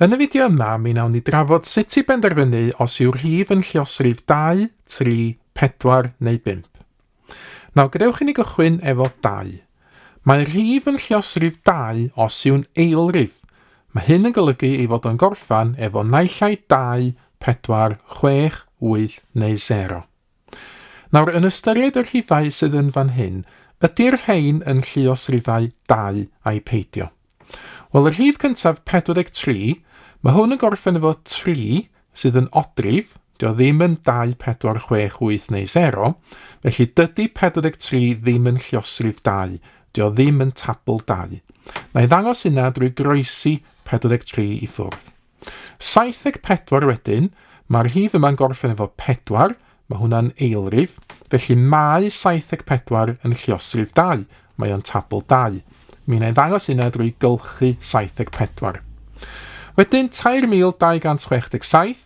Yn y fideo yma, mi wnawn ni drafod sut i benderfynu os yw rhif yn lluosrif 2, 3, 4 neu 5. Nawr, gadewch i ni gychwyn efo 2. Mae rhif yn lluosrif 2 os yw'n eilrif. Mae hyn yn golygu ei fod o'n gorffan efo naill ai 2, 4, 6, 8 neu 0. Nawr, yn ystyried y rhifau sydd yn fan hyn, ydy'r rhain yn lluosrifau 2 ai peidio? Wel, y rhif cyntaf, 43, mae hwn yn gorffen efo 3 sydd yn odrif, dio ddim yn 2, 4, 6, 8 neu 0, felly dydy 43 ddim yn lluosrif 2, dio ddim yn tabl 2. Na i ddangos hynna drwy groesi 43 i ffwrdd. 74 wedyn, mae'r rhif yma'n gorffen efo 4, mae hwnna'n eilrif, felly mae 74 yn lluosrif 2, mae o'n tabl 2. Mi wna i ddangos hynna drwy gylchu 74. Wedyn 3267,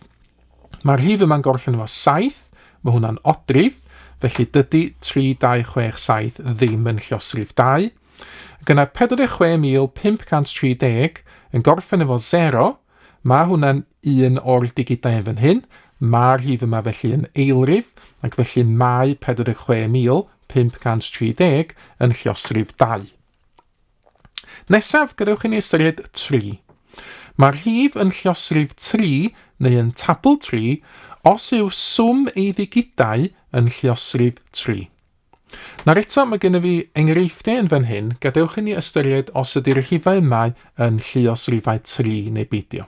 mae'r rhif yma'n gorffen efo 7, mae hwnna'n odrif, felly dydy 3267 ddim yn lluosrif 2. Ac yna 46,530 yn gorffen efo 0, mae hwnna'n un o'r digidau yn fan hyn, mae'r rhif yma felly yn eilrif, ac felly mae 46,530 yn lluosrif 2. Nesaf, gadewch i ni ystyried 3. Mae'r rhif yn lluosrif 3 neu yn tabl 3 os yw swm ei ddigidau yn lluosrif 3. Nawr eto, mae gennyf fi enghreifftiau yn fan hyn, gadewch i ni ystyried os ydy'r rhifau yma yn lluosrifau 3 neu beidio.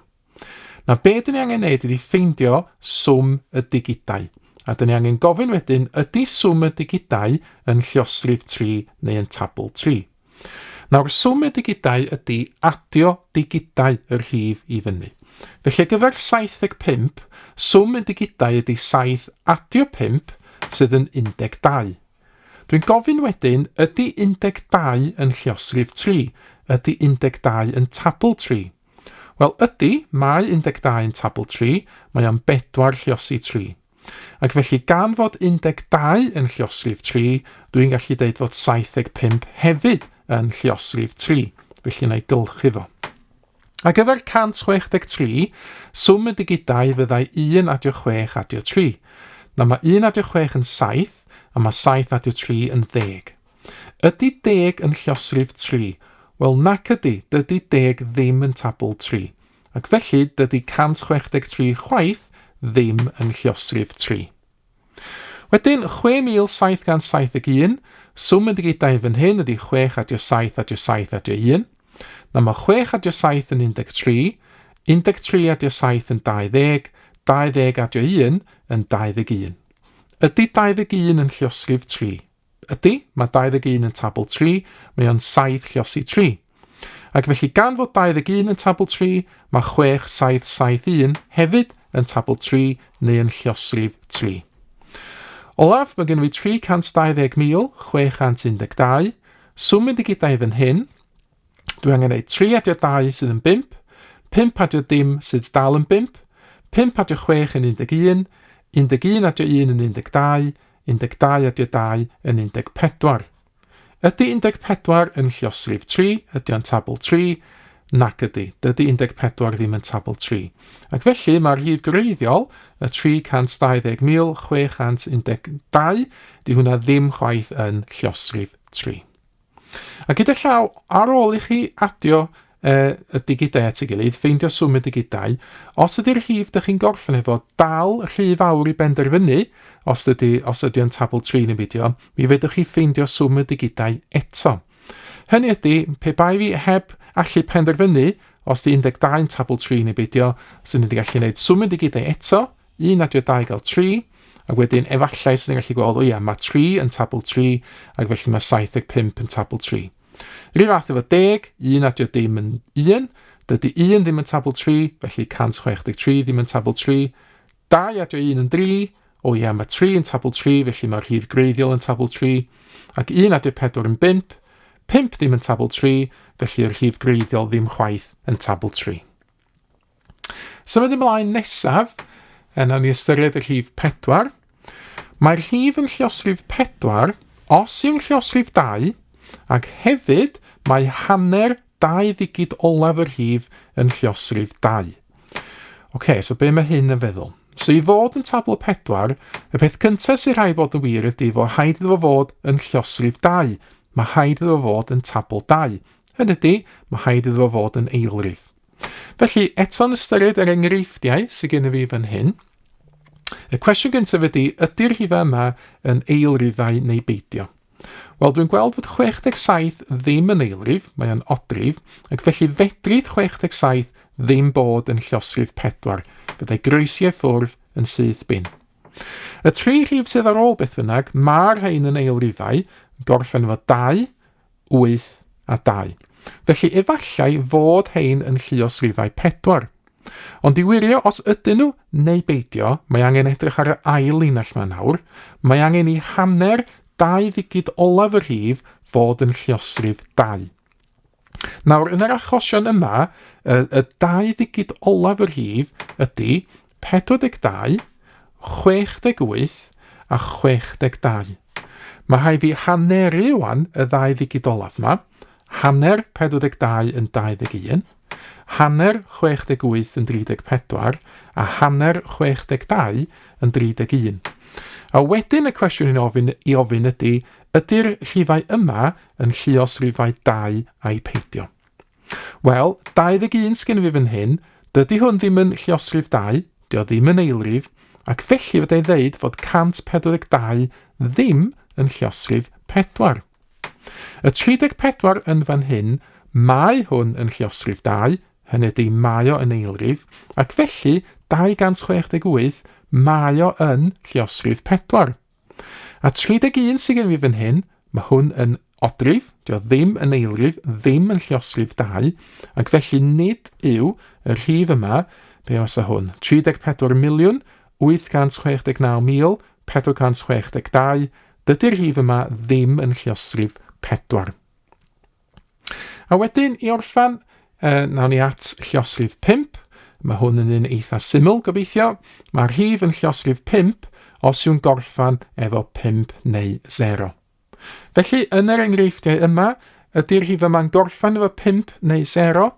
Nawr, be dyn ni angen neud ydy ffeindio swm y digidau. A dyn ni angen gofyn wedyn, ydy swm y digidau yn lluosrif 3 neu yn tabl 3? Nawr, swm y digidau ydy adio digidau y rhif i fyny. Felly, ar gyfer 75, swm y digidau ydy 7 adio 5, sydd yn 12. Dwi'n gofyn wedyn, ydy 12 yn lluosrif 3? Ydy 12 yn tabl 3? Wel, ydy, mae 12 yn tabl 3, mae o'n bedwar lluosi 3. Ac felly gan fod 12 yn lluosrif 3, dwi'n gallu deud fod 75 hefyd yn lluosrif 3. Felly na i gylchu fo. Ar gyfer 163, swm y digidau fyddai 1 adio 6 adio 3. Na mae 1 adio 6 yn 7, a mae 7 adio 3 yn 10. Ydy deg yn lluosrif 3? Wel nac ydy, dydy deg ddim yn tabl 3. Ac felly, dydy 163 chwaith ddim yn lluosrif 3. Wedyn, 6,771, swm y digidau yn fan hyn ydy 6 adio 7 adio 7 adio 1. Na mae 6 adio 7 yn 13, 13 adio 7 yn 20, 20 adio 1 yn 21. Ydy 21 yn lluosrif 3? Ydy, mae 21 yn tabl 3, mae o'n 7 lliosi 3. Ac felly gan fod 21 yn tabl 3, mae 6, 7, 7, 1 hefyd yn tabl 3 neu yn lliosrif 3. Olaf, mae gen i fi 320,612, swm y digidau fan hyn, dwi angen ei 3 adio 2 sydd yn 5, 5 adio dim sydd dal yn 5, 5 adio 6 yn 11, 11 adio 1 yn 12, 12 adio 2 yn 14. Ydy 14 yn lluosrif 3? Ydy o'n tabl 3? Nac ydy. Dydy 14 ddim yn tabl 3. Ac felly mae'r rhif gwreiddiol, y 320,612, di hwnna ddim chwaith yn lluosrif 3. A gyda llaw, ar ôl i chi adio e, y digidau at ei gilydd, ffeindio swm y digidau, os ydy'r rhif dych chi'n gorffen efo dal rhy fawr i benderfynu, os ydy, os ydy o'n tabl 3 neu beidio, mi fedrwch chi ffeindio swm y digidau eto. Hynny ydy, pe bai fi heb allu penderfynu os di 12 yn tabl 3 neu beidio, sy'n ni wedi gallu gwneud swm y digidau eto, 1 adio 2 gael 3, ac wedyn efallai sy'n ni'n gallu gweld, o ia, mae 3 yn tabl 3, ac felly mae 75 yn tabl 3. Yr un fath efo deg, 1 adio dim yn 1, dydy 1 ddim yn tabl 3, felly 163 ddim yn tabl 3, 2 adio 1 yn 3, o ia, mae 3 yn tabl 3, felly mae'r rhif greiddiol yn tabl 3, ac 1 adio 4 yn 5, 5 ddim yn tabl 3, felly yr rhif greiddiol ddim chwaith yn tabl 3. Symud ymlaen nesaf, nawn ni ystyried y rhif 4. Mae'r rhif yn lluosrif 4 os yw'n lluosrif 2, ac hefyd mae hanner dau ddigid olaf y rhif yn lluosrif 2. Oce, so be mae hyn yn feddwl? So i fod yn tabl 4, y peth cyntaf sy'n rhaid bod yn wir ydy fod rhaid iddo fo fod yn lluosrif 2. Mae rhaid iddo fo fod yn tabl 2. Hynny ydy, mae rhaid iddo fo fod yn eilrif. Felly, eto'n ystyried yr enghreifftiau sydd gen i fi fan hyn, y cwestiwn gyntaf ydy, ydy'r rhifau yma yn eilrifau neu beidio? Wel, dwi'n gweld fod 67 ddim yn eilrif, mae o'n odrif, ac felly fedrith 67 ddim bod yn llosrif 4, byddai groesi ffwrdd yn syth bin. Y tri rhif sydd ar ôl beth bynnag, mae'r rhain yn eilrifau, gorffen efo 2, 8 a 2. Felly efallai fod hein yn lluosrifau 4. Ond i wirio os ydyn nhw neu beidio, mae angen edrych ar y ail linell yma nawr. Mae angen i hanner dau ddigid olaf y rhif fod yn lluosrif 2. Nawr, yn yr achosion yma, y, y dau ddigid olaf y rhif ydy 42, 68 a 62. Mae rhaid fi haneru wan y ddau ddigid olaf yma. Hanner 42 yn 21, hanner 68 yn 34 a hanner 62 yn 31. A wedyn y cwestiwn i'n ofyn, i ofyn ydy, ydy'r rhifau yma yn lluos rhifau 2 a'i peidio? Wel, 21 sgen fi fan hyn, dydy hwn ddim yn lluosrif 2, dy o ddim yn eilrif, ac felly fydda i ddeud fod 142 ddim yn lluosrif 4. Y 34 yn fan hyn, mae hwn yn lluosrif 2, hynny ydy mae o yn eilrif, ac felly 268 mae o yn lluosrif 4. A 31 sydd gen fi fan hyn, mae hwn yn odrif, dio ddim yn eilrif, ddim yn lluosrif 2, ac felly nid yw y rhif yma, be oes hwn, 34 miliwn 869 462, dydy'r rhif yma ddim yn lluosrif 4. A wedyn, i orffan, nawn ni at lluosrif 5. Mae hwn yn un eitha syml, gobeithio. Mae'r rhif yn lluosrif 5 os yw'n gorffan efo 5 neu 0. Felly, yn yr enghreifftiau yma, ydy'r rhif yma'n gorffan efo 5 neu 0?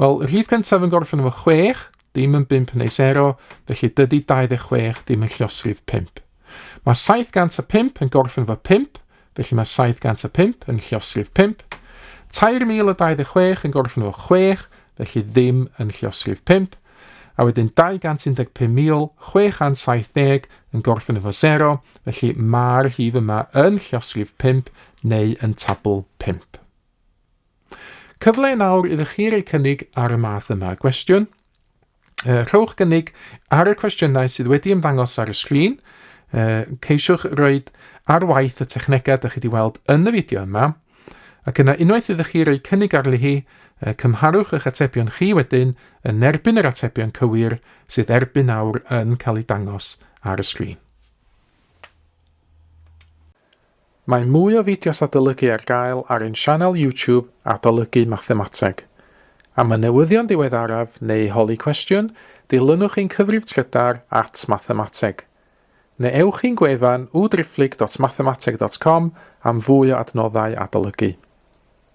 Wel, y rhif cyntaf yn gorffen efo 6, dim yn 5 neu 0, felly dydy 26 ddim yn lluosrif 5. Mae 705 yn gorffen efo 5, felly mae 705 yn lluosrif 5. 3026 yn gorffen efo 6, felly ddim yn lluosrif 5. A wedyn 215,670 yn gorffen efo 0, felly mae'r rhif yma yn lluosrif 5 neu yn tabl 5. Cyfle nawr iddo chi roi cynnig ar y math yma o gwestiwn. Rhowch gynnig ar y cwestiynau sydd wedi ymddangos ar y sgrin. Ceisiwch roi ar waith y technegau ydych chi wedi weld yn y fideo yma. Ac yna unwaith ydych chi roi cynnig arni hi, cymharwch eich atebion chi wedyn yn erbyn yr atebion cywir sydd erbyn nawr yn cael eu dangos ar y sgrin. Mae mwy o fideos adolygu ar gael ar ein sianel YouTube Adolygu Mathemateg. Am y newyddion diweddaraf neu holi cwestiwn, dilynwch ein cyfrif trydar at mathemateg. Neu ewch i'n gwefan www.mathemateg.com am fwy o adnoddau adolygu.